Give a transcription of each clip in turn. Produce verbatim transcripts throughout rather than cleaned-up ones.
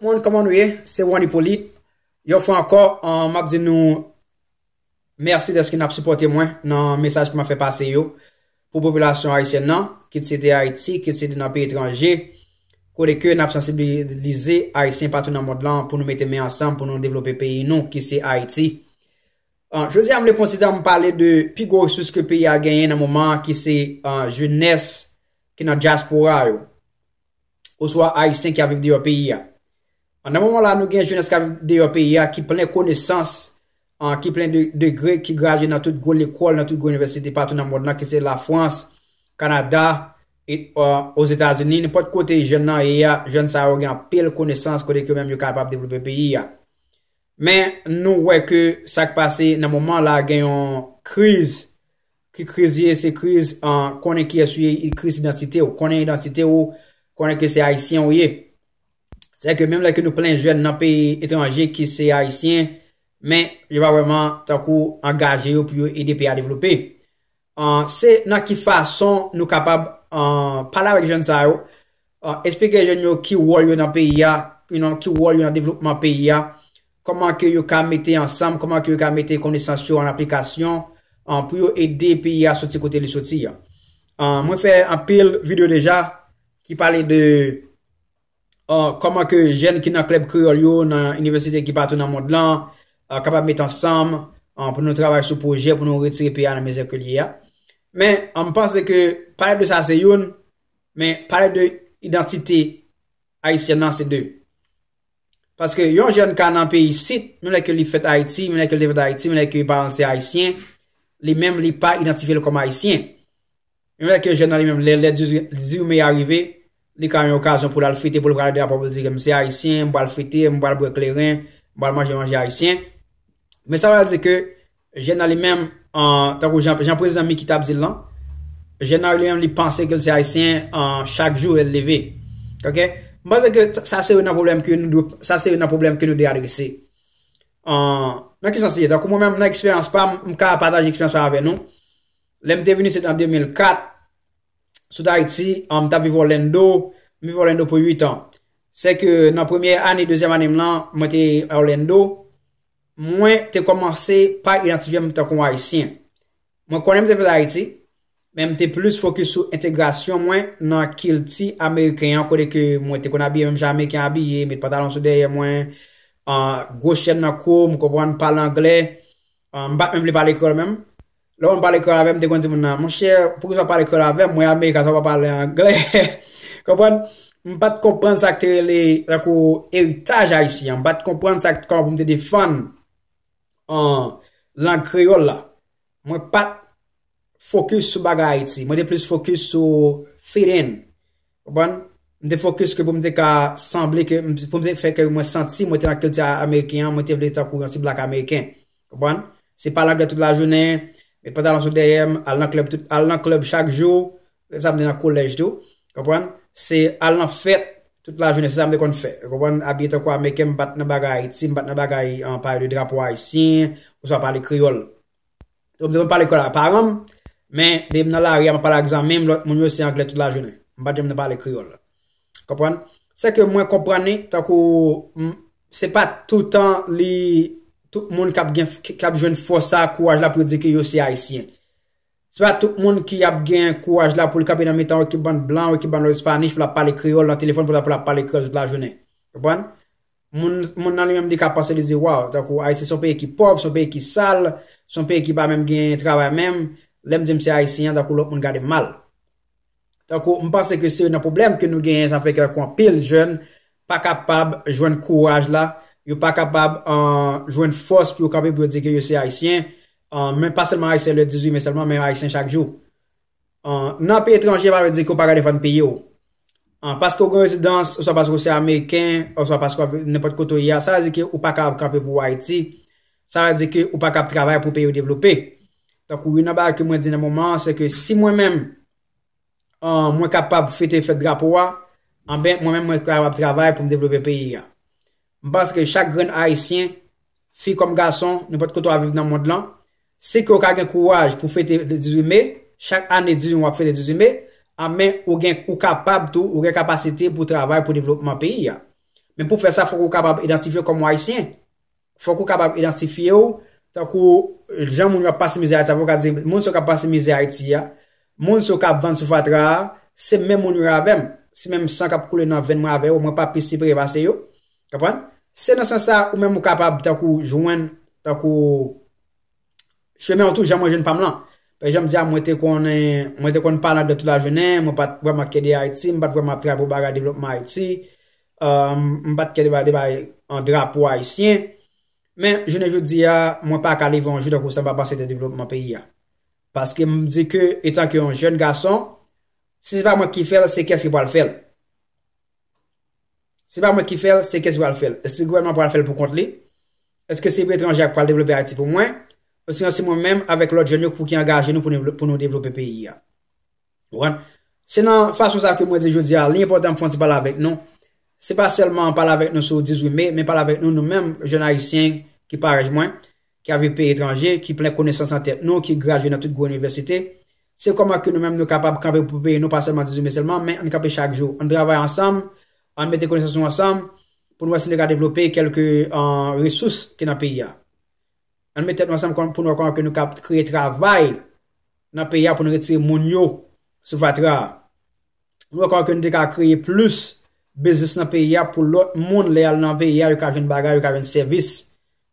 Moun, kòman nou ye? Se Juan Hyppolite. Yon fwa ankò, an, m ap di nou mèsi dèske n ap sipòte mwen nan mesaj ke m ap fè pase yo pou popilasyon ayisyèn nan, kit se te Ayiti, kit se te nan peyi etranje, kote ke n ap sansibilize Ayisyen patou nan mond lan pou nou mete men ansanm pou nou devlope peyi nou ki se Ayiti. An, jodi a, m vle pran ti tan m pale de pi gwo resous ke peyi a genyen nan moman an, ki se, an, jenès ki nan dyaspora yo, oswa Ayisyen ki ap viv deyò peyi a. An, nan moman la, nou gen jenès k ap viv deyò peyi a, ki plen konesans, an, ki plen de degre, ki gradye nan tout gwo lekòl, nan tout gwo inivèsite patou nan mond lan, ki se Lafrans, Kanada, e, an, Ozetazini, nenpòt kote jèn nan ye a, jèn sa yo gen anpil konesans, kote ke yo menm yo kapab devlope peyi a. Men nou wè ke sa k pase nan moman la, gen yon kriz. Ki kriz ye? Se kriz, an, konnen kiyès ou ye, kriz idantite w. Konnen idantite w, konnen ke se Ayisyen ou ye. Sèke menm lè ke nou plen jèn nan peyi etranje ki se Ayisyen, men yo pa vrèman tankou angaje yo pou yo ede peyi a devlope. An, se nan ki fason nou kapab, an, pale avèk jèn sa yo, an, eksplike jèn yo ki wòl yo nan peyi a, you know, ki wòl yo nan devlopman peyi a, kòman ke yo ka mete ansanm, kòman ke yo ka mete konesans yo an aplikasyon, an, pou yo ede peyi a soti kote li soti a. An, mwen fè anpil videyo deja ki pale de, an, kòman ke jèn ki nan klèb kreyòl yo, nan inivèsite ki patou nan mond lan, an, kapab met ansanm, an, pou nou travay sou pwojè, pou nou retire peyi a nan mizè ke l ye a. Men, an, m panse ke pale de sa se youn, men pale de idantite ayisyèn nan se de. Paske yon jèn ka nan peyi isit, menm lè ke li fèt Ayiti, menm lè ke li te fèt Ayiti, menm lè ke paran l se Ayisyen, li menm li pa idantifye l kòm Ayisyen. Menm lè ke jèn nan li menm, lè, lè dizuit, dizuit me a rive, li ka yon okazyon pou l al fete, pou l pral drapo, pou l di, "M se Ayisyen, m pral fete, m pral bwè kleren, m pral manje manje ayisyen." Men sa vle di ke jèn nan li menm, an, tankou jan, jan prezidan Mickey t ap di l lan, jèn nan li menm li panse ke l se Ayisyen, an, chak jou lè l leve. Ok? M panse ke sa, sa se youn nan pwoblèm ke nou dwe, sa se youn nan pwoblèm ke nou dwe adrese. An, nan ki sans li ye? Tankou mwen menm, nan eksperyans pa m, m ka pataje eksperyans pa m avè nou. Lè m te vini isit an de mil kat, sot Ayiti, an, m t ap viv Orlando, m viv Orlando pou uit an. Sèke nan premyè ane, dezyèm ane m lan, mwen te Orlando, mwen te kòmanse pa idantifye m tankou Ayisyen. Mwen konnen m te fèt Ayiti, men m te plis fokis sou entegrasyon mwen nan kilti ameriken an, kote ke mwen te konn abiye menm jan Ameriken abiye, met pantalon sou dèyè mwen, an, gwo chèn nan kou, m konprann, pale anglè, an, m pa t menm vle pale kreyòl menm. Lè w pale kreyòl avè m, m te konn di moun nan, "Monchè, poukisa w pale kreyòl avè m? Mwen Ameriken, sa w pa pale anglè?" Konprann? M pa t konprann sa k te rele, tankou, eritaj ayisyen an. M pa t konprann sa k, kòman pou m te defann, an, lang kreyòl la. Mwen pa t fokis sou bagay Ayiti. Mwen te plis fokis sou fit in. Konprann? M te fokis ke pou m te ka sanble ke, pou m te fè ke mwen santi mwen te nan kilti ameriken an, mwen te vle tankou yon ti blak ameriken. Konprann? Se pale anglè tout lajounen, met pantalon sou dèyè m, al nan klèb tout, al nan klèb chak jou, sa m te nan kolèj tou. Konprann? Se al nan fèt tout lajounen, se sa m te konn fè. Konprann? Abiye tankou ameriken, m pa t nan bagay Ayiti, m pa t nan bagay, an, pale de drapo ayisyen, oswa pale kreyòl. Donk, m te konn pale kreyòl ak paran m, men depi m nan lari a, m ap pale ak zanmi m, lòt moun yo se anglè tout lajounen. M pa t janm nan pale kreyòl. Konprann? Sèke mwen konprann li, tankou, m, se pa toutan li, tout moun k ap gen, k ap jwenn fòs sa, kouraj la pou yo di ke yo se Ayisyen. Se pa tout moun ki ap gen kouraj la pou l kanpe nan mitan yon ekip bann blan, yon ekip bann Espanish, pou l ap pale kreyòl nan telefòn, pou l ap, pou l ap pale kreyòl tout lajounen. Konprann? Moun, moun nan li menm, li ka panse, li di, "Waw, tankou Ayiti se yon peyi ki pòv, se yon peyi ki sal, se yon peyi ki pa menm gen travay menm." Lè m di m se Ayisyen an, tankou lòt moun gade m mal. Tankou, m panse ke se youn nan pwoblèm ke nou genyen, sa fè ke tankou anpil jèn pa kapab jwenn kouraj la, yo pa kapab, an, jwenn fòs pou yo kanpe pou yo di ke yo se Ayisyen, an, men pa sèlman Ayisyen lè dizuit me sèlman, men Ayisyen chak jou. An, nan peyi etranje, pa vle di ke w pa ka defann peyi w. An, paske w gen rezidans, oswa paske w se Ameriken, oswa paske w ap viv nenpòt kote w ye a, sa vle di ke ou pa kapab kanpe pou Ayiti. Sa vle di ke ou pa kapab travay pou peyi w devlope. Tankou youn nan bagay ke mwen di nan moman an, se ke si mwen menm, an, mwen kapab fete fèt drapo a, anben, mwen menm, mwen kapab travay pou m devlope peyi a. M panse ke chak grenn Ayisyen, fi kòm gason, nenpòt kote w ap viv nan mond lan, si ke w ka gen kouraj pou fete dizuit me, chak ane dizuit me w ap fete dizuit me, anben ou gen, ou kapab tou, ou gen kapasite pou travay pou devlopman peyi a. Men pou fè sa, fòk ou kapab idantifye w kòm yon Ayisyen. Fòk ou kapab idantifye w, tankou jan moun yo ap pase mizè Ayiti a, fòk ou ka di, moun sa yo k ap pase mizè Ayiti a, moun sa yo k ap vann sou fatra a, se menm moun yo avè m. Se menm san k ap koule nan venn mwen avè yo, mwen pa pi sipere pase yo. Konprann? Se nan sans sa, ou menm ou kapab, tankou, jwenn, tankou, chemen an tou, jan mwen jwenn pa m lan. Paske jan m di a, mwen te konnen, mwen te konn pale anglè tout lajounen, mwen pa t vrèman k ede Ayiti, m pa t vrèman ap travay pou bagay devlopman Ayiti, um, m pa t k ede bagay, bagay an drapo ayisyen. Men, jounen jodi a, mwen pa ka leve yon jou tankou sa m pa panse de devlopman peyi a. Paske m di ke, etan ke yon jèn gason, si se pa mwen ki fè l, se kiyès ki pral fè l? Se pa mwen ki fè l, se kiyès ki pral fè l? Èske gouvènman pral fè l pou kont li? Èske se etranje a k pral devlope Ayiti pou mwen? Osinon se mwen menm avèk lòt jèn yo pou ki angaje nou pou nou, pou nou devlope peyi a? Ou konprann? Se nan fason sa ke mwen di jodi a, li enpòtan m fè yon ti pale avèk nou. Se pa sèlman pale avèk nou sou dizuit me, men pale avèk nou, nou menm, jèn ayisyen ki parèy mwen, ki ap viv peyi etranje, ki plen konesans nan tèt nou, ki gradye nan tout gwo inivèsite. Se kòman ke nou menm nou kapab kanpe pou peyi nou, pa sèlman dizuit me sèlman, men ann kanpe chak jou. Ann travay ansanm, ann mete konesans nou ansanm, pou nou wè si nou ka devlope kèlke, uh, resous ki nan peyi a. Ann met tèt nou ansanm kon-, pou nou wè kòman ke nou ka kreye travay nan peyi a pou nou retire moun yo sou fatra a. Nou wè kòman ke nou te ka kreye plis biznis nan peyi a pou lòt moun lè y al nan peyi a, yo ka jwenn bagay, yo ka jwenn sèvis.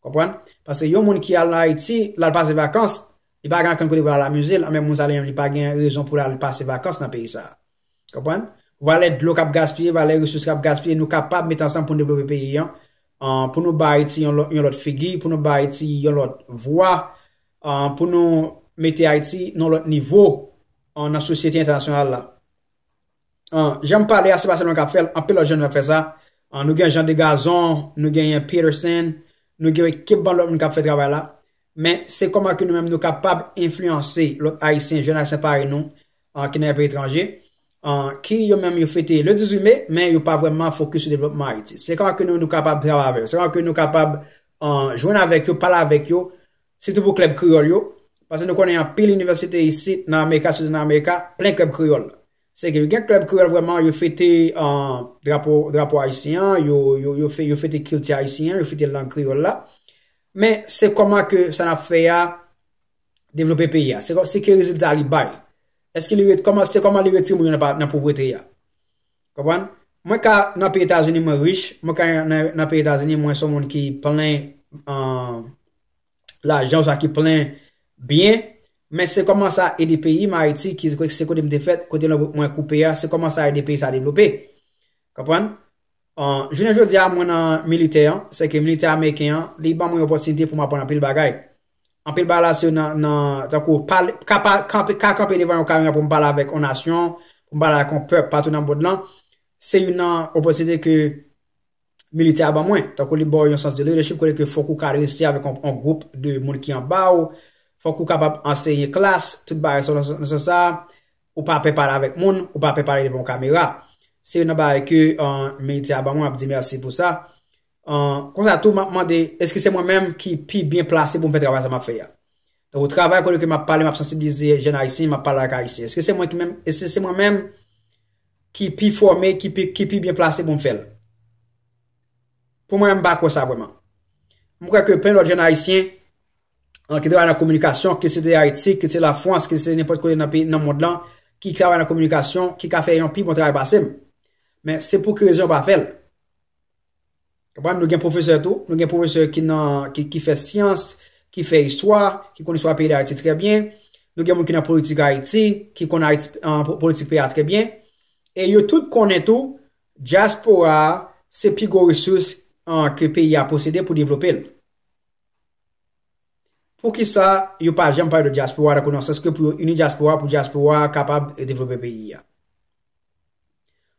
Konprann? Paske yon moun ki al nan Ayiti, l al pase vakans, li pa gen ankenn kote pou l al amize l, anben moun sa li menm li pa gen rezon pou l al pase vakans nan peyi sa a. Konprann? Valè dlo k ap gaspiye, valè resous k ap gaspiye, nou kapab met ansanm pou nou devlope peyi an, an, pou nou ba Ayiti yon lòt, yon lòt figi, pou nou ba Ayiti yon lòt vwa, an, pou nou mete Ayiti nan yon lòt nivo, an, nan sosyete entènasyonal la. An, jan m pale a, se pa sèlman k ap fè l, anpil lòt jèn ap fè sa. An, nou gen Jean Degazon, nou genyen Peterson, nou gen ekip bann lòt moun k ap fè travay la. Men se kòman ke nou menm nou kapab enfliyanse lòt Ayisyen, jèn Ayisyen parèy nou, an, ki nan peyi etranje, an, ki yo menm yo fete le dizuit me, men yo pa vrèman fokis sou devlopman Ayiti. Se kòman ke nou, nou kapab travay avèk yo. Se kòman ke nou kapab, an, jwenn avèk yo, pale avèk yo, sitou pou klèb kreyòl yo. Paske nou konnen anpil inivèsite isit nan Amerika, sitou nan Amerika, plen klèb kreyòl. Se ke yo gen klèb kreyòl vrèman, yo fete, an, drapo, drapo ayisyen an, yo, yo, yo fe-, yo fete kilti ayisyen an, yo fete lang kreyòl la. Men se kòman ke sa n ap fè a devlope peyi a? Se kò-, se ki rezilta li bay? Èske li ret-, kòman, se kòman li retire moun yo nan pa-, nan povrete a? Konprann? Mwen ka nan peyi Etazini, mwen rich, mwen ka nan, nan peyi Etazini, mwen se yon moun ki plen, an, lajan, sa ki plen byen, men se kòman sa ede peyi m, Ayiti, ki se kote m te fèt, kote lanbrit mwen koupe a, se kòman sa ede peyi sa devlope. Konprann? An, jounen jodi a, mwen nan militè an, se ke militè ameriken an, li ban mwen opòtinite pou m aprann anpil bagay. Anpil bagay la, se nan, nan, tankou, pale, ka pa-, kanpe, ka kanpe devan yon kamera pou m pale avèk yon nasyon, pou m pale avèk yon pèp patou nan mond lan, se youn nan opòtinite ke militè a ban mwen. Tankou li ba w yon sans de leadership, kote ke fòk ou ka reyisi avèk yon, yon gwoup de moun ki anba w, fòk ou kapab anseye klas, tout bagay sa nan, nan sans sa, ou pa pè pale avèk moun, ou pa pè pale devan yon kamera. Se youn nan bagay ke, an, militè a ban mwen, m ap di mèsi pou sa. An, konsa tou, m ap mande, èske se mwen menm ki pi byen plase pou m fè travay sa m ap fè a? Donk, travay kote ke m ap pale, m ap sansibilize jèn ayisyen, m ap pale ak ayisyen. Èske se mwen ki menm, èske se mwen menm ki pi fòme, ki pi, ki pi byen plase pou m fè l? Pou mwen, m pa kwè sa vrèman. M kwè ke plen lòt jèn ayisyen, an, ki travay nan kominikasyon, ke se te Ayiti, ke se Lafrans, ke se nenpòt kote nan peyi, nan mond lan, ki travay nan kominikasyon, ki ka fè yon pi bon travay pase m. Men se pou ki rezon yo pa fè l? Konprann? Nou gen pwofesè tou, nou gen pwofesè ki nan, ki, ki fè syans, ki fè istwa, ki konn istwa peyi Dayiti trè byen. Nou gen moun ki nan politik Ayiti, ki konn Ayiti, an, po-, politik peyi a trè byen. E yo tout konnen tou, dyaspora a, se pi gwo resous, an, ke peyi a posede pou devlope l. Poukisa yo pa janm pale de dyaspora, tankou nan sans ke pou yo ini dyaspora, pou dyaspora a kapab devlope peyi a?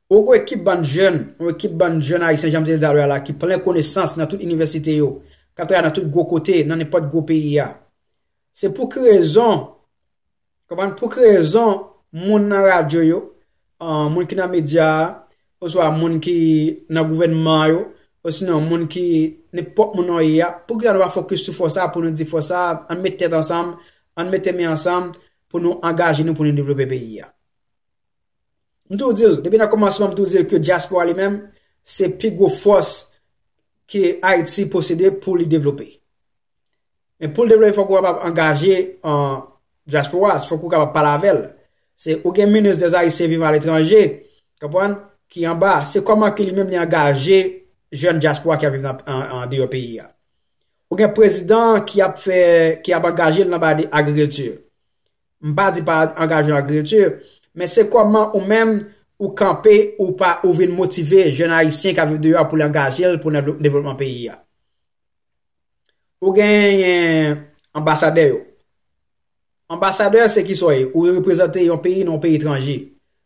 Ou gen ekip bann jèn, yon ekip bann jèn ayisyen, jan m te di l talè a la, ki plen konesans nan tout inivèsite yo, k ap travay nan tout gwo kote, nan nenpòt gwo peyi a. Se pou ki rezon, konprann, pou ki rezon moun nan radyo yo, an, moun ki nan medya a, oswa moun ki nan gouvènman yo, osinon moun ki nenpòt moun nan ye a, poukisa nou pa fokis sou fòs sa a pou nou di fòs sa a, ann met tèt ansanm, ann mete men ansanm pou nou angaje nou pou nou devlope peyi a? M toujou di l, depi nan kòmansman, m toujou di l ke dyaspora li menm, se pi gwo fòs ke Ayiti posede pou li devlope. Men pou l devlope, fòk ou kapab angaje an dyaspora, fòk ou kapab pale avè l. Se ou gen minis dè Ayisyen vivan aletranje, konprann, ki anba, se kòman ke li menm li angaje jèn dyaspora ki ap viv nan, an, an deyò peyi a. Ou gen prezidan ki ap fè, ki ap angaje l nan bagay de agrikilti. M pa di pa angaje nan agrikilti, men se kòman ou menm ou kanpe, ou pa, ou vin motive jèn ayisyen k ap viv deyò a pou l angaje l pou nan devlopman peyi a. Ou genyen anbasadè yo. Anbasadè se ki sa w ye? Ou reprezante yon peyi nan yon peyi etranje.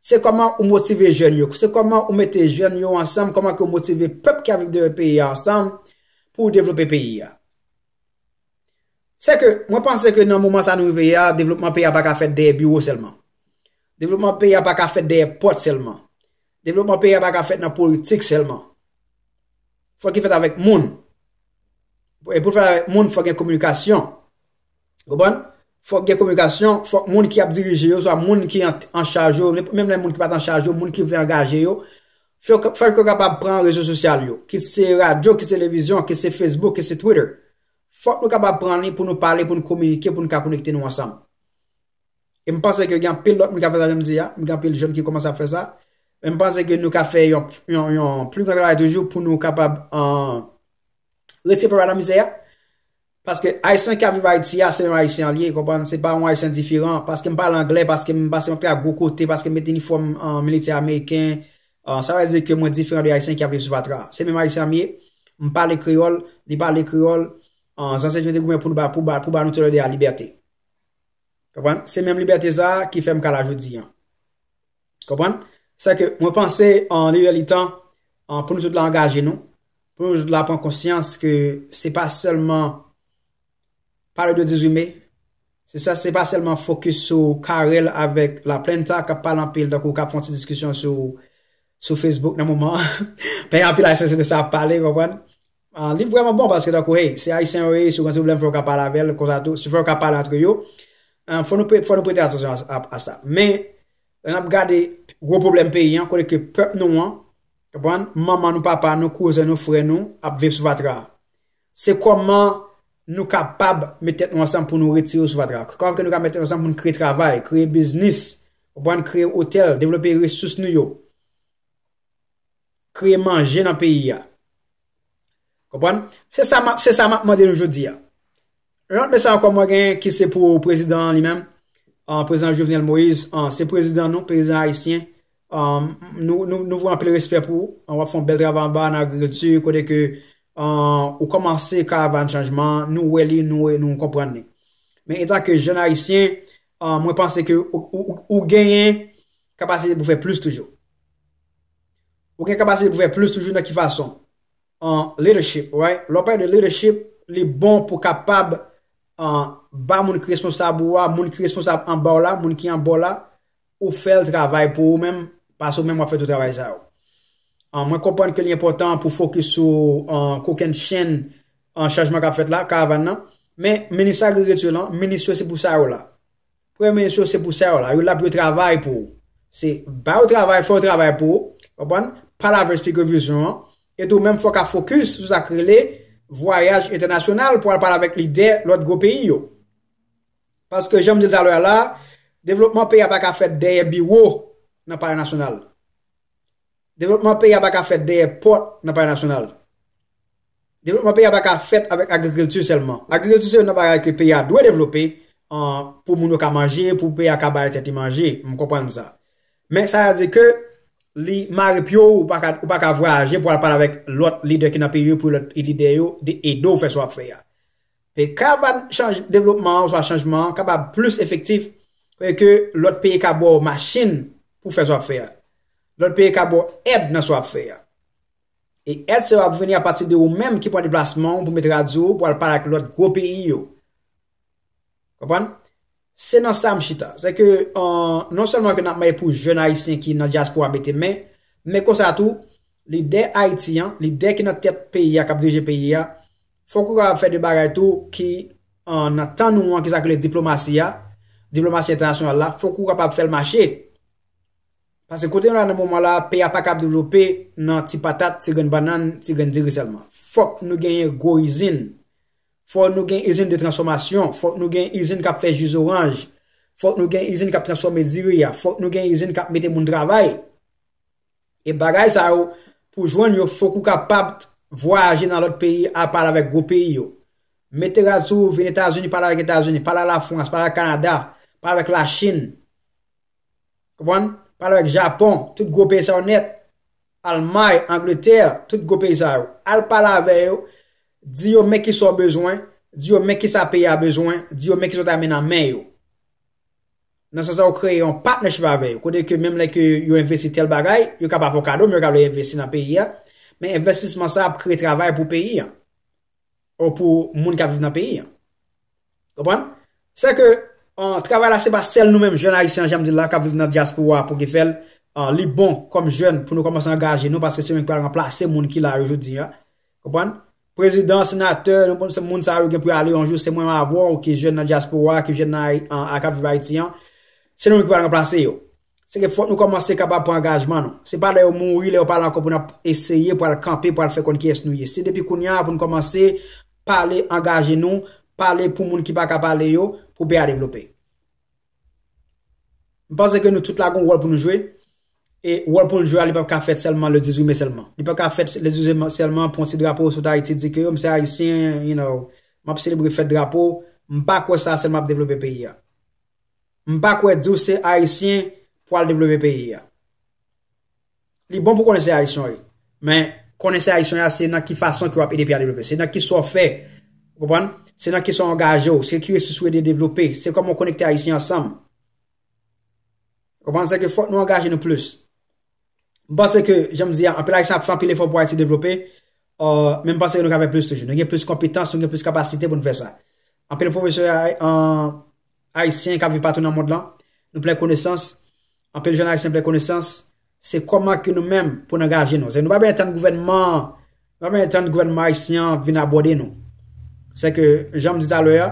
Se kòman ou motive jèn yo? Se kòman ou mete jèn yo ansanm? Kòman ke ou motive pèp ki ap viv deyò peyi a ansanm pou devlope peyi a? Se ke mwen panse ke nan moman sa nou rive a, devlopman peyi a pa ka fèt dèyè biwo sèlman. Devlopman peyi a pa ka fèt dèyè pòt sèlman. Devlopman peyi a pa ka fèt nan politik sèlman. Fòk li fèt avèk moun. E pou l fèt avèk moun, fòk gen kominikasyon. Konprann? Fòk gen kominikasyon, fòk moun ki ap dirije yo, swa moun ki an, an chaj yo, menm lè moun ki pa t an chaj yo, moun ki vle angaje yo, fòk, fòk yo kapab pran rezo sosyal yo, kit se radyo, kit se televizyon, kit se Facebook, kit se Twitter. Fòk nou kapab pran li pou nou pale, pou nou kominike, pou nou ka konekte nou ansanm. E m panse ke gen anpil lòt moun k ap fè sa jan m di a, gen anpil jèn ki kòmanse ap fè sa. Men m panse ke nou ka fè yon, yon, yon pli gran travay toujou pou nou kapab, euh, retire pèp la nan mizè a. Paske Ayisyen k ap viv Ayiti a, se menm Ayisyen an li ye, konprann? Se pa yon Ayisyen diferan. Paske m pale anglè, paske m pase yon trè gwo kote, paske m mete inifòm, euh, militè ameriken, euh, sa vle di ke mwen diferan de Ayisyen k ap viv sou fatra. Se menm Ayisyen an m ye. M pale kreyòl, li pale kreyòl. Euh, zansèt yo te goumen pou nou ba, pou ba, pou ba nou tèlè de la libète. Konprann? Se menm libète sa a ki fè m ka la jodi a. Konprann? Sa ke mwen panse, an, li lè li tan, an, pou nou tout la angaje nou, pou nou tout la pran konsyans ke se pa sèlman pale de dizuit me, se sa, se pa sèlman fokis sou Carel avèk La Planta k ap pale anpil, tankou k ap fè yon ti diskisyon sou, sou Facebook nan moman an. Paske anpil Ayisyen se de sa ap pale, konprann? Ah, li vrèman bon paske tankou, hey, se Ayisyen yo ye, si w gen ti pwoblèm, fò w ka pale avè l, konsa tou, si fò yo ka pale antre yo. Ah, fò nou pre-, fò nou prete atansyon a, a, a sa. Men, lè n ap gade gwo pwoblèm peyi an, kote ke pèp nou an, konprann, manman nou, papa nou, kouzen nou, frè nou ap viv sou fatra. Se kòman nou kapab met tèt nou ansanm pou nou retire yo sou fatra. Kòman ke nou ka met tèt nou ansanm pou nou kreye travay, kreye biznis, konprann, kreye otèl, devlope resous nou yo. Kreye manje nan peyi a. Konprann? Se sa m ap, se sa m ap mande nou jodi a. Yon lòt mesaj ankò mwen gen ki se pou prezidan an li menm, an, prezidan Jovenel Moïse, an, se prezidan nou, prezidan ayisyen. An, nou, nou, nou voye anpil respè pou ou, an, w ap fè yon bèl travay anba nan agrikilti, kote ke, an, ou kòmanse karavàn chanjman an, nou wè li, nou, nou konprann li. Men etan ke jèn ayisyen, an, mwen panse ke ou, ou, ou, ou genyen kapasite pou fè plis toujou. Ou gen kapasite pou fè plis toujou nan ki fason? An, leadership, right? Lè w pale de leadership, li bon pou kapab, an, ba moun ki responsab ou a, moun ki responsab anba w la, moun ki anba w la, ou fè l travay pou ou menm, paske ou menm w ap fè tout travay sa yo. An, mwen konprann ke li enpòtan pou fokis sou, an, kokennchenn, an, chanjman k ap fèt la, karavàn nan. Men, minis agrikilti lan, minis yo se pou sa yo la. Premye minis yo se pou sa yo la. Yo la pou yo travay pou ou. Se ba yo travay, fè yo travay pou ou. Konprann? Pale avè yo, eksplike yo vizyon an. E tou menm fò w ka fokis sou sa k rele vwayaj entènasyonal pou al pale avèk lidè lòt gwo peyi yo. Paske jan m di l talè a la, devlopman peyi a pa ka fèt dèyè biwo nan Palè Nasyonal. Devlopman peyi a pa ka fèt dèyè pòt nan Palè Nasyonal. Devlopman peyi a pa ka fèt avèk agrikilti sèlman. Agrikilti se youn nan bagay ke peyi a dwe devlope, an, pou moun yo ka manje, pou peyi a ka bay tèt li manje. M konprann sa. Men sa vle di ke li mare pye w, ou pa ka, ou pa ka vwayaje pou al pale avèk lòt lidè ki nan peyi yo, pou lòt lidè yo de ede w fè sa w ap fè a. E karavàn chanj-, devlopman an oswa chanjman an kapab plis efektif ke lòt peyi ka ba w machin pou fè sa w ap fè a. Lòt peyi ka ba w èd nan sa w ap fè a. E èd sa yo ap vini apati de ou menm ki pran deplasman w pou met radyo w pou al pale ak lòt gwo peyi yo. Konprann? Se nan sa m chita. Se ke, an, non sèlman ke n ap mande pou jèn ayisyen ki nan dyaspora mete men, men konsa tou, lidè Ayiti an, lidè ki nan tèt peyi a, k ap dirije peyi a, fòk ou kapab fè de bagay tou ki, an, nan tan nou an, ki sa k rele diplomasi a, diplomasi entènasyonal la, fòk ou kapab fè l mache. Paske kote nou la nan moman la, peyi a pa kab devlope nan ti patat, ti grenn bannann, ti grenn diri sèlman. Fòk nou genyen gwo izin. Fòk nou gen izin de transfòmasyon. Fòk nou gen izin k ap fè ji zoranj. Fòk nou gen izin k ap transfòme diri a. Fòk nou gen izin k ap mete moun travay. E bagay sa yo, pou jwenn yo, fòk ou kapab vwayaje nan lòt peyi, al pale avèk gwo peyi yo. Mete rad sou ou, vin Etazini, pale avèk Etazini, pale ak Lafrans, pale ak Kanada, pale avèk Lachin. Konprann? Pale avèk Japon, tout gwo peyi sa yo nèt. Almay, Angletè, tout gwo peyi sa yo. Al pale avè yo, di yo men kisa w bezwen, di yo men kisa peyi a bezwen, di yo men kisa w ta renmen nan men yo. Nan sans sa, ou kreye yon partnership avè yo. Kote ke menm lè ke yo envesti tèl bagay, yo ka pa fè w kado, men yo ka vle envesti nan peyi a. Men envestisman sa ap kreye travay pou peyi a. Ou pou moun k ap viv nan peyi a. Konprann? Se ke, an, travay la, se pa sèl nou menm jèn ayisyen, jan m di l la, k ap viv nan dyaspora pou ki fè l, an, li bon kòm jèn pou nou kòmanse angaje nou, paske se nou menm ki pral ranplase moun ki la yo jodi a. Konprann? Prezidan, senatè, nou konn se moun sa yo gen pou y ale yon jou, se mwen avè w ki jèn nan dyaspora, ki jèn nan Ayi-, an, a k ap viv Ayiti an. Se nou menm ki pral ranplase yo. Se ke fòk nou kòmanse kapab pran angajman nou. Se pa lè yo mouri, lè yo pa la ankò pou n ap eseye, pou al kanpe, pou al fè konn kiyès nou ye. Se depi kounye a pou nou kòmanse pale, angaje nou, pale pou moun ki pa ka pale yo, pou peyi a devlope. M panse ke nou tout la gon wòl pou nou jwe. E wòl pou nou jwe a, li p ap ka fèt sèlman le dizuit me sèlman. Li p ap ka fèt le dizuit me sèlman pou yon ti drapo sot Ayiti di ke yo, m se ayisyen, you know, m ap selebre fèt drapo. M pa kwè sa sèlman ap devlope peyi a. M pa kwè di w se ayisyen pou al devlope peyi a. Li bon pou konnen se ayisyen w ye. Men konnen se ayisyen w ye a, se nan ki fason ke w ap ede peyi a devlope. Se nan ki sa w fè. Ou konprann? Se nan ki sa w angaje w. Se ki resous ou ede devlope. Se kòman w konekte ayisyen ansanm. Ou konprann? Se ke fòk nou angaje nou plis. M panse ke, jan m di a, anpil ayisyen ap fè anpil efò pou Ayiti devlope. Uh, men m panse ke nou ka fè plis toujou. Nou gen plis konpetans, nou gen plis kapasite pou nou fè sa. Anpil pwofesè, uh, ayisyen k ap viv patou nan mond lan, nou plen konesans. Anpil jèn ayisyen plen konesans. Se kòman ke nou menm pou n angaje nou. Se nou pa bezwen tann gouvènman, nou pa bezwen tann gouvènman ayisyen an vin abòde nou. Se ke, jan m di talè a,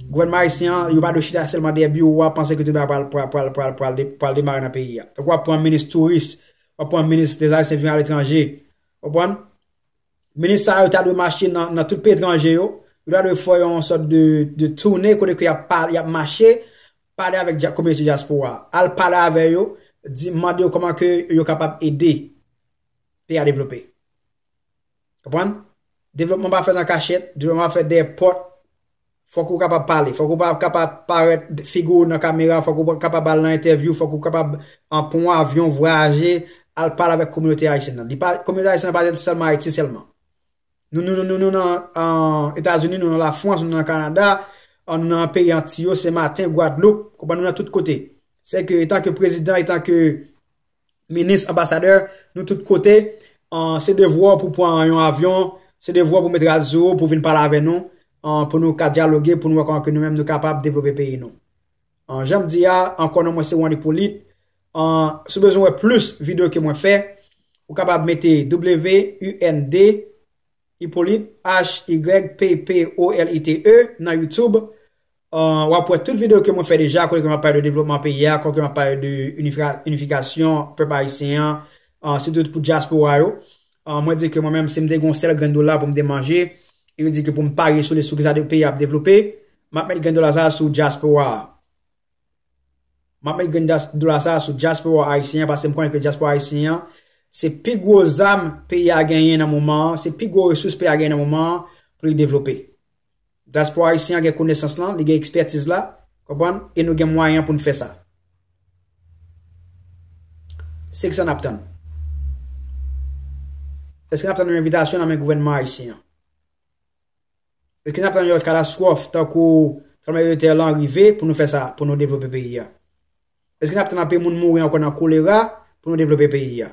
gouvènman ayisyen an, yo pa dwe chita sèlman dèyè biwo a, panse ke tout bagay pral, pral, pral, pral, pral de-, pral demare nan peyi a. Donk, w ap pran minis touris, w ap pran minis dèzayisyen vin aletranje. Ou konprann? Minis sa yo ta dwe mache nan, nan tout peyi etranje yo. Yo ta dwe fè yon sòt de, de toune kote ke y ap pale, y ap mache, pale avèk dya-, kominote dyaspora a. Al pale avè yo, di, mande yo kòman ke yo kapab ede peyi a devlope. Konprann? Devlopman pa fèt nan kachèt, devlopman pa fèt dèyè pòt. Fòk ou kapab pale, fòk ou pa kapab parèt figi w nan kamera, fòk ou kapab al nan entèvyou, fòk ou kapab, an, pran yon avyon, vwayaje, al pale avèk kominote ayisyèn nan. Li pa, kominote ayisyèn nan pa sèlman Ayiti sèlman. Nou, nou, nou, nou, nou nan, an, Etazini, nou nan Lafrans, nou nan Kanada, an, nou nan peyi Antiy yo, Senmaten, Gwadloup, konprann, nou nan tout kote. Se ke, etanke prezidan, etanke minis, anbasadè, nou tout kote, an, se devwa w pou pran yon avyon, se devwa w pou met rad sou ou, pou vin pale avè nou, an, pou nou ka dyaloge, pou nou wè kòman ke nou menm nou kapab devlope peyi nou. An, jan m di a, ankò non mwen se Juan Hyppolite. An, si w bezwen wè plis videyo ke mwen fè, ou kapab mete W U N D Hyppolite, H Y P P O L I T E, nan YouTube. An, w ap wè tout videyo ke mwen fè deja, kote ke m ap pale de devlopman peyi a, kote ke m ap pale de inifika-, inifikasyon pèp ayisyen an, an, sitou pou dyaspora yo. An, mwen di ke mwen menm, si m te gen yon sèl grenn dola pou m te manje, e yo di ke pou m parye sou li, sou kisa de peyi a ap devlope, m ap met grenn dola sa a sou dyaspora a. M ap met grenn das-, dola sa a sou dyaspora ayisyen an, paske m konnen ke dyaspora ayisyen an, se pi gwo zam peyi a genyen nan moman an, se pi gwo resous peyi a genyen nan moman an pou li devlope. Dyaspora ayisyen an gen konesans lan, li gen ekspètiz la, konprann, e nou gen mwayen pou n fè sa. Se kisa n ap tann? Èske n ap tann yon envitasyon nan men gouvènman ayisyen an? Èske n ap tann yon katastwòf tankou tranblemanntè lan rive pou nou fè sa, pou nou devlope peyi a? Èske n ap tann anpil moun mouri ankò nan kolera pou nou devlope peyi a?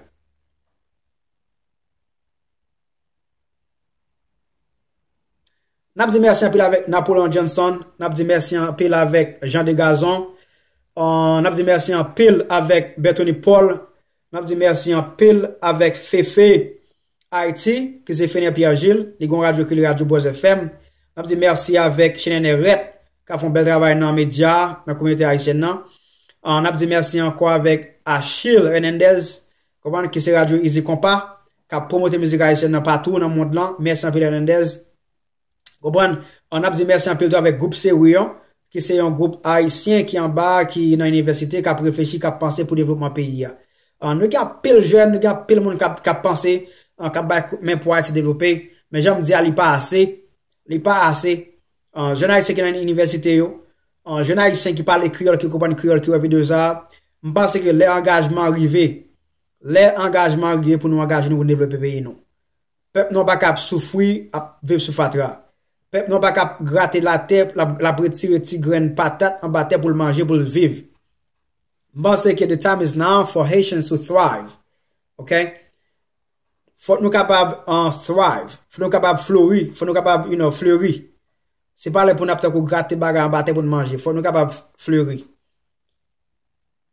N ap di mèsi anpil avèk Napoleon Johnson, n ap di mèsi anpil avèk Jean Degazon, an, n ap di mèsi anpil avèk Berthony Paul, n ap di mèsi anpil avèk Fefe Haiti, ki se Fener Pierre Gilles, li gon radyo ki rele Radyo Buzz F M. N ap di mèsi avèk Chenene Rhett, k ap fè yon bèl travay nan medya, nan kominote ayisyèn nan. An, n ap di mèsi ankò avèk Achille Hernandez, konprann, ki se radyo Easy Compas, k ap pwomote mizik ayisyèn nan patou nan mond lan. Mèsi anpil, Hernandez. Konprann? An, n ap di mèsi anpil tou avèk gwoup Seri an, ki se yon gwoup ayisyen ki anba, ki nan inivèsite, k ap reflechi, k ap panse pou devlopman peyi a. An, nou gen anpil jèn, nou gen anpil moun k ap, k ap panse, an, k ap bay kout men pou Ayiti devlope. Men jan m di a, li pa ase. Li pa ase. An, jèn ayisyen ki nan inivèsite yo, an, jèn ayisyen ki pale kreyòl, ki konprann kreyòl, ki wè videyo sa a, m panse ke lè angajman rive, lè angajman rive pou nou angaje nou pou nou devlope peyi nou. Pèp nou pa ka ap soufri, ap viv sou fatra. Pèp nou pa ka ap grate latè, l ap, l ap retire ti grenn patat anba tè pou l manje, pou l viv. M panse ke the time is now for Haitians to thrive. Ok? Fòk nou kapab, uh, thrive. Fòk nou kapab flori. Fòk nou kapab, you know, fleri. Se pa lè pou n ap tankou grate bagay anba tè pou n manje. Fòk nou kapab fleri.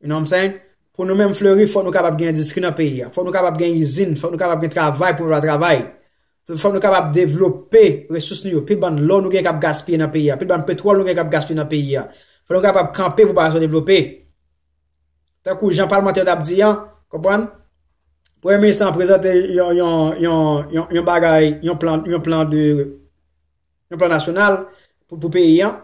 You know what I'm saying? Pou nou menm fleri, fòk nou kapab gen endistri nan peyi a. Fòk nou kapab gen izin. Fòk nou kapab gen travay pou pèp la travay. Fòk nou kapab devlope resous nou yo. Pi bann lò nou gen k ap gaspiye nan peyi a. Pi bann petwòl nou gen k ap gaspiye nan peyi a. Fòk nou kapab kanpe pou bagay sa yo devlope. Tankou jan palmantè yo t ap di an, konprann? Premye minis lan prezante yon, yon, yon, yon, yon bagay, yon plan, yon plan de, yon plan nasyonal pou, pou peyi an.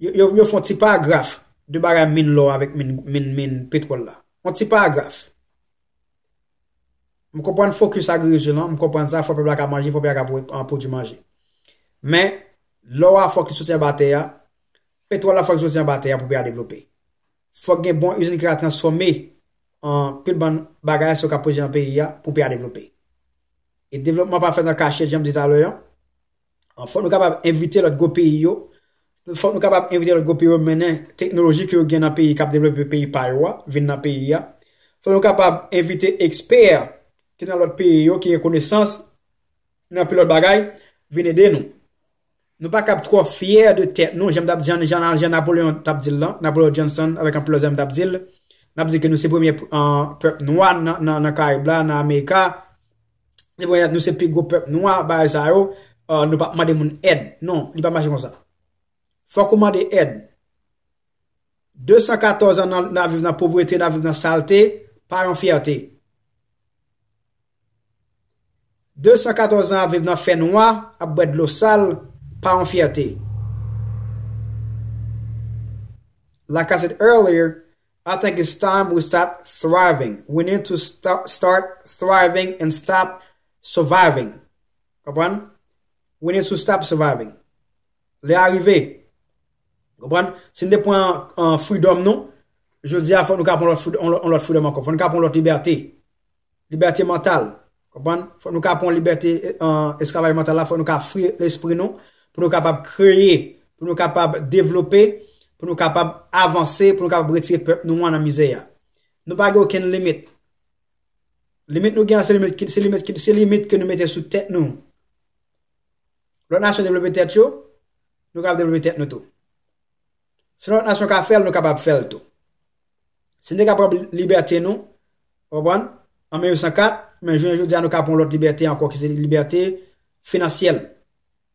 Yo, yo, yo fè yon ti paragraf de bagay min lò avèk min, min, min petwòl la. Yon ti paragraf. M konprann fokis agrikilte lan, m konprann sa, fò pèp la ka manje, fò pèp la ka pwodui manje. Men, lò a fòk li soti anba tè a, petwòl la fòk li soti anba tè a pou peyi a devlope. Fòk gen bon izin ki ka transfòme anpil bann bagay sa yo k ap pwodui nan peyi a pou peyi a devlope. E devlopman pa fèt nan kachèt, jan m di talè an. Fòk nou kapab envite lòt gwo peyi yo. Fòk nou kapab envite lòt gwo peyi yo mennen teknoloji ke yo gen nan peyi k ap devlope peyi pa yo a, vin nan peyi a. Fòk nou kapab envite ekspè ki nan lòt peyi yo, ki gen konesans nan anpil lòt bagay, vin ede nou. Nou pa kab twò fyè de tèt nou, jan m t ap di, jan, jan, jan Napoleon t ap di l lan, Napoleon Johnson avèk anpil lòt zòm t ap di l. N ap di ke nou se premye, uh, pèp nwa nan, nan, nan Karayib la, nan Amerika. Se premye, nou se pi gwo pèp nwa, bagay sa yo, uh, nou p ap mande moun èd. Non, li pa mache konsa. Fòk ou mande èd. De san katòz an nan, n ap viv nan povrete, n ap viv nan salte, pa yon fyète. De san katòz an ap viv nan fè nwa, ap bwè dlo sal, pa yon fyète. Like I said earlier, I think it's time we start thriving. We need to start, start thriving and stop surviving. Konprann? We need to stop surviving. Lè a rive. Konprann? Si n te pran, uh, freedom nou, jodi a, fòk nou ka pran lòt freedom, on lòt, on lòt freedom ankò. Fòk nou ka pran lòt libète. Libète mantal. Konprann? Fòk nou ka pran libète, uh, esklavaj mantal la. Fòk nou ka fri lespri nou. Pou nou kapab kreye. Pou nou kapab devlope. Pou nou kapab avanse. Pou nou kapab retire pèp nou an nan mizè a. Nou pa gen okenn limit. Limit nou gen an, se limit ki, se limit ki, se limit ke nou mete sou tèt nou. Lòt nasyon devlope tèt yo, nou kapab devlope tèt nou tou. Si lòt nasyon ka fè l, nou kapab fè l tou. Si n te ka pran libète nou, w konprann, an mil uit san kat, men jounen jodi a, nou ka pran lòt libète ankò, ki se libète finansyèl.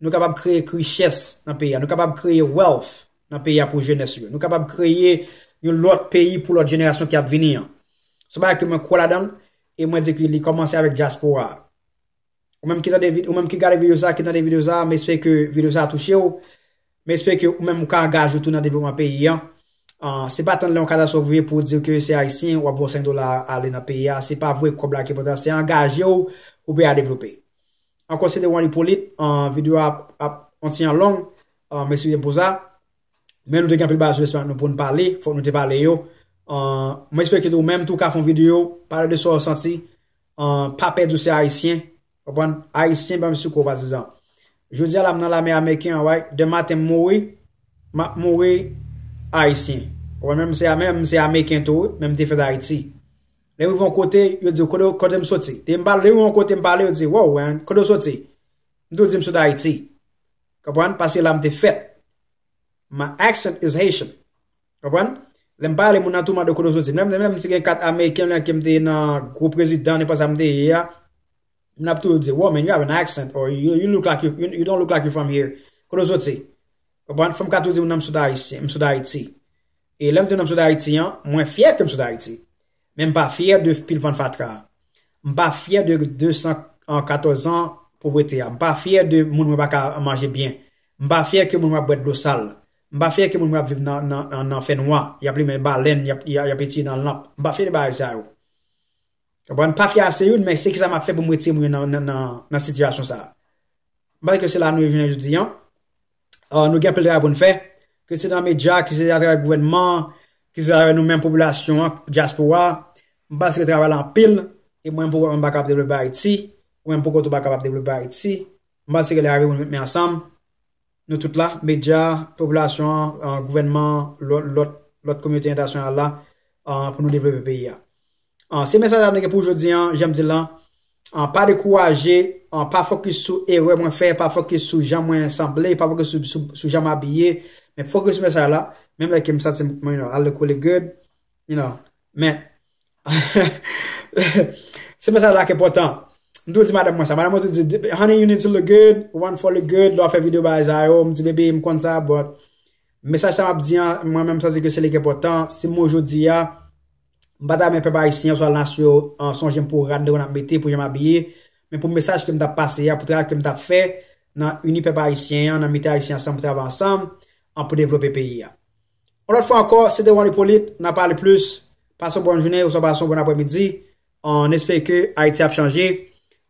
Nou kapab kreye richès nan peyi a. Nou kapab kreye wealth nan peyi a pou jenès yo. Nou kapab kreye yon lòt peyi pou lòt jenerasyon ki ap vini an. Se yon bagay ke mwen kwè ladan l, e mwen di ke li kòmanse avèk dyaspora a. Ou menm ki tande vid-, ou menm ki gade videyo sa, ki tande videyo sa, m espere ke videyo sa touche w. M espere ke ou menm ou ka angaje w tou nan devlopman peyi an. Ah, se pa tann lè yon katastwòf rive pou w di ke se Ayisyen, w ap voye senk dola ale nan peyi a. Se pa voye kòb la ki enpòtan, se angaje w pou peyi a devlope. Ankò, se te Juan Hyppolite, ah, videyo a ap, ap yon ti jan long, ah, m eskize m pou sa. Men nou te gen anpil bagay sou lespri nou pou n pale, fòk nou te pale yo. Ah, mwen espere ke ou menm tou ka fè yon videyo, pale de sa w santi. Ah, pa pè di w se Ayisyen, konprann? Ayisyen, ban m sou kou, patizan. Jodi a la, m nan lame ameriken an, right? Demen maten, m mouri, m ap mouri Ayisyen. Konprann? Menm se, menm se ameriken tou, wi, men m te fèt Ayiti. Lè m rive yon kote, yo di, "Kote, kote m soti?" Lè m pale, lè m rive yon kote, m pale, yo di, "Wow, man, kote w soti?" M tou di, "M sot Ayiti." Konprann? Paske la m te fèt. My accent is Haitian. Konprann? Lè m pale, moun nan tou mande kote w soti. Menm, menm si gen kat ameriken, lè ke m te nan gwo prezidan, nenpòt sa m te ye a, moun ap toujou di, "Wow, man, you have an accent," or, "You, you look like you, you, you don't look like you from here." Kote w soti? Konprann? Fò m ka toujou di moun nan m sot Ayisyen, m sot Ayiti. E lè m di nou m sot Ayiti an, mwen fyè ke m sot Ayiti. Men m pa fyè de pil vann fatra a. M pa fyè de de san katòz an povrete a. M pa fyè de moun mwen pa ka manje byen. M pa fyè ke moun mwen ap bwè dlo sal. M pa fyè ke moun mwen ap viv nan, nan, nan, nan fènwa. Y ap limen balèn, y ap, y ap, y ap etire nan lanp. M pa fyè de bagay sa yo. Konprann? M pa fyè ase youn, men se kisa m ap fè pou m retire moun yo nan, nan, nan, nan sitiyasyon sa a. M panse ke se la nou ye jounen jodi an. Uh, nou gen anpil travay pou n fè. Ke se nan medya, ke se atravè gouvènman, ke se atravè nou menm popilasyon an, dyaspora. M panse ke travay la anpil. E mwen menm pou mwen pa kapab devlope Ayiti. Ou menm pou kont ou pa kapab devlope Ayiti. M panse ke lè arive pou nou met men ansanm. Nou tout la, medya, popilasyon an, gouvènman, lòt, lòt, lòt kominote entènasyonal la, uh, pou nou devlope peyi a. Uh, se mesaj la m te gen pou jodi an, jan m di l lan. Uh, pa dekouraje, uh, pa fokis sou erè mwen fè, pa fokis sou jan mwen sanble, pa fokis sou, sou, sou jan m abiye, men fokis sou mesaj la. Menm lè ke m santi m, you know, I look really good, you know, men se mesaj la ki enpòtan. M toujou di madanm mwen sa. Madanm mwen toujou di, "Honey, you need to look good, one for look good, lè w ap fè videyo bagay sa yo." M di, "Baby, m konn sa, but mesaj sa m ap di an, mwen menm m santi ke se li ki enpòtan." Si m mouri jodi a, m pa ta renmen pèp ayisyen an, swa nasyon yo, an sonje m pou rad devan n ap mete, pou jan m abiye, men pou mesaj ke m t ap pase a, pou travay ke m t ap fè, nan ini pèp ayisyen an, nan mete ayisyen ansanm pou travay ansanm, an pou devlope peyi a. Yon lòt fwa ankò, se te Juan Hyppolite, n a pale plis, pase yon bòn jounen, oswa pase yon bòn aprèmidi, an espere ke Ayiti ap chanje,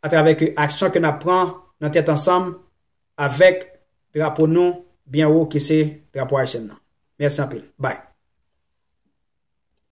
atravè ke aksyon ke n ap pran nan tèt ansanm, avèk drapo nou byen wo ki se drapo ayisyen nan. Mèsi anpil. Bye.